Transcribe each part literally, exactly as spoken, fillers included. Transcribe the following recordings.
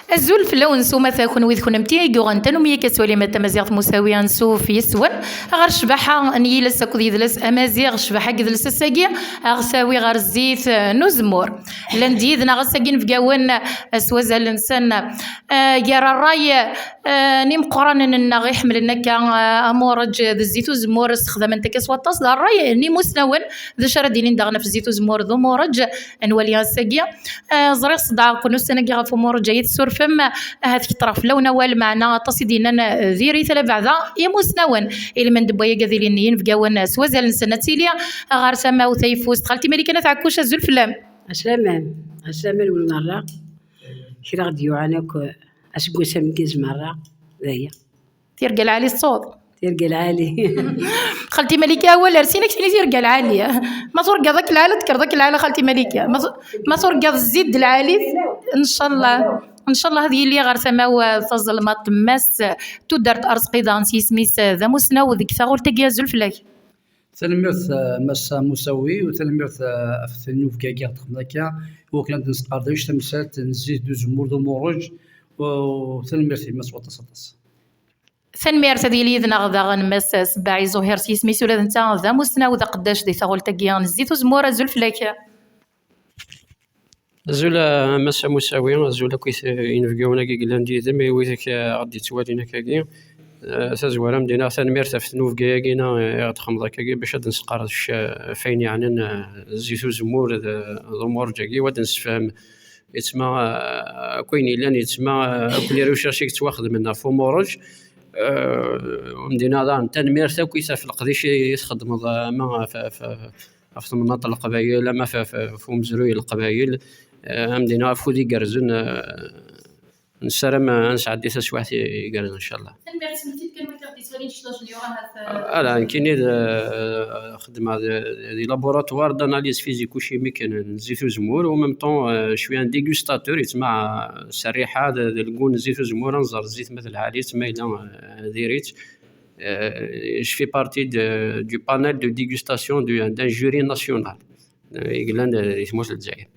Azul fell-awen s umata, kunwi d kunemti i yuɣen tanumi akka tettwalim Tamaziɣt Musawi, ansuf yes-wen ɣer ccbaḥa n yiles akked yidles amaziɣ. Ccbaḥa n yidles ass-agi aɣ tawi ɣer zzit, eh, n uzemmur. Llan-d yid-neɣ ass-agi inebgawen, eh, s wazal-nsen, eh, gar ṛṛay, eh, n imeqqranen-nneɣ iḥemmlen akka, eh, amuṛeǧ d zzit uzemmur, ssexdamen-t akka s waṭas, d ṛṛay n imusnawen. D acu ara d-ilin daɣen ɣef zzit uzemmur d umuṛeǧ? Ad nwali ass-agi. Eh, ẓriɣ sdeɛɣeɣ-ken ussan-agi ɣef umuṛeǧ, ay tsurfem. Ahat keṭṭreɣ fell-awen awal, meɛna aṭas i d-yennan, eh, diri-t ala beɛda imusnawen. Ilmend n wayagi ad ilin yinebgawen s wazal-nsen. Ad tili ɣer tama-w tayeffust xalti Malika n At Ɛekkuc, azul fell-am. Ɛeslama-m, ɛeslama-nwen merra. Kra ɣ-d-yuɛan akk aseggas ameggaz merra, d aya. Tirga lɛali teṣṣuḍ. Tirga lɛali. Xalti Malika, awal ar sin, ad k-tini tirga lɛali. Ma turgaḍ ak lɛali, ad tekkreḍ ak lɛali, xalti Malika. Ma tu-, ma turgaḍ zzid d lɛali, ncallah. Ncallah ad yili ɣer tama-w, eh, taẓelmaṭ, Mass Tudert Arezqi daɣen s yisem-is, eh, d amusnaw deg taɣult-agi, azul fell-ak. Tanemmirt, eh, Massa Musawi, u tanemmirt, eh, ɣef tnubga-agi ɣ-d-texdem akka, i wakken ad d-nesqerdec tamsalt n zzit d uzemmur d umuṛeǧ, u tanemmirt-im s waṭas aṭas. Tanemmirt. Ad yili yid-neɣ daɣen Mass Sebbaɛi Zuhir s yisem-is, ula d netta d amusnaw d aqeddac di taɣult-agi n zzit uzemmur, azul fell-ak. Azul a Massa Musawi, azul akk i t-, inebgawen-agi yellan d yid-m, i widak, eh, ɣ-d-yettwalin akkagi. Eh, tazwara, m-d-iniɣ tanemmirt ɣef tnubga-agi-na, eh, i ɣ-d-txedmeḍ akkagi bac ad d-nesqerdec, eh, ɣef wayen yeɛnan, eh, zzit uzemmur d, d umuṛeǧ-agi, u ad d-nessefhem yettma, eh, akk ayen yellan yettma, eh, akk les recherches i yettwaxedmen ɣef umuṛeǧ. Eh, m-d-iniɣ daɣen tanemmirt akk i t-, ɣef leqdic i txedmeḍ, eh, ama ɣef, ɣef, ɣef temnaḍt n Leqbayel, ama f-, f-, f umezruy n Leqbayel, eh, am d-iniɣ afud igerrzen, eh, nessaram, eh, ad nesɛeddi taswiɛt i-, igerrzen, ncallah. Tanemmirt-nwen kan, wid i ɣ-d-yettwalin ccḍac n yura, ahat, eh, ala, nekkini d, eh, xeddmeɣ di, di laboratoire d'analyse physico-chimique n, n zzit uzemmur, u en même temps, eh, je suis un dégustateur, yettma, eh, s rriḥa d, d lgu n zzit uzemmur, ad nẓer zzit ma d lɛali-tt, ma yella, eh, diri-tt. Euh, je fais partie de, du panel de dégustation du, d'un jury national, euh, i yellan, euh, di tmurt n Lezzayer.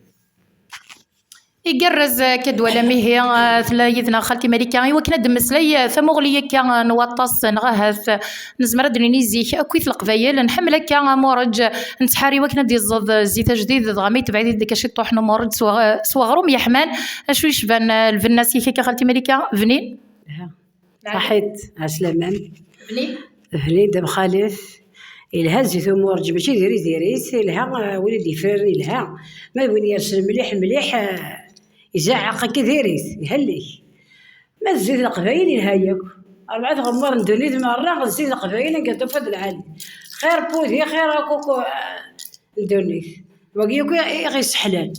Igerrez, euh, akka d-twalam ihi, euh, tella yid-neɣ xalti Malika, i wakken ad d-nemmeslay, euh, tamuɣli akka, euh, n waṭas, neɣ ahat, euh, nezmer ad d-nini zik, akkit Leqbayel, nḥemmel akka amuṛeǧ, nettḥari wakken ad d-iẓẓed, euh, zzit ajdid, dɣa ma yetbeɛ-it-id akka ciṭuḥ n umuṛeǧ s weɣ-, s weɣrum yeḥman, acu yecban, euh, lbenna-s akka xalti Malika, bnin? Aha. Saḥit, ɛeslama-m. Bnin? Bnin d amxalef. Yelha zzit umuṛeǧ, mačči diri-t diri-t, yelha, eh, win i d-yefraren yelha. Ma d win yersen mliḥ mliḥ, eh, izaɛeq akka diri-t, ihellek. Ma d zzit n Leqbayel yelha yakk. Rebɛa tɣemmar n ddunit merra, zzit n Leqbayel anga tufa d lɛali. Xir pudi, xir akuku, eh, n ddunit. Wagi yakk i, i ɣ-yesseḥlan.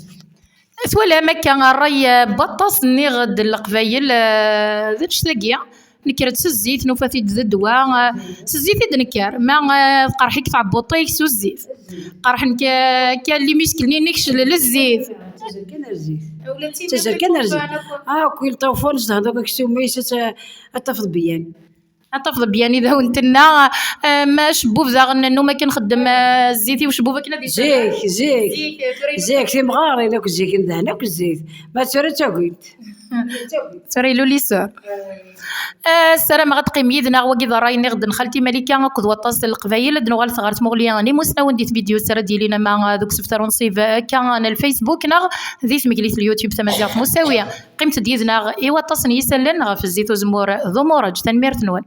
Twalam akka ṛṛay, eh, n waṭas nniɣ-d n Leqbayel, eh, d annect-agi. Nekker-d s zzit, nufa-t-id d ddwa, eh, s zzit i d-nekker. Ma, eh, tqerḥ-ik tɛebbuḍt-ik s zzit. Qerḥen-k, eh, akka les muscles-nni-inek celel zzit. Ttazer kan ar zzit. Ttazer kan ar zzit. Ah, kul ṭawfan, zedhent akk aksum-is, ad ta-, ad tafeḍ beyyan. Ad tafeḍ beyyan i d awen-tenna, eh, ma cebbub daɣen nnum akken xeddem, eh, zzit i ucebbub akken ad yesɛu. Zik, zik. Zik, eh, tura zik, timɣarin akk zik, ndehn akk zzit. Ma tura d tagut. Tura ilul isur. Eh, ssarameɣ ad teqqim yid-neɣ, wagi d ṛṛay nniɣ-d n xalti Malika akked waṭas n Leqbayel. Ad nuɣal ɣer tmuɣli n imusnawen di tvidyut ara d-yilin ama deg usebter unṣib akka n Facebook neɣ di tmeglit n YouTube Tamaziɣt Musawi. Qqimet-d yid-neɣ i waṭas n yisallen ɣef zzit uzemmur d umuṛeǧ. Tanemmirt-nwen.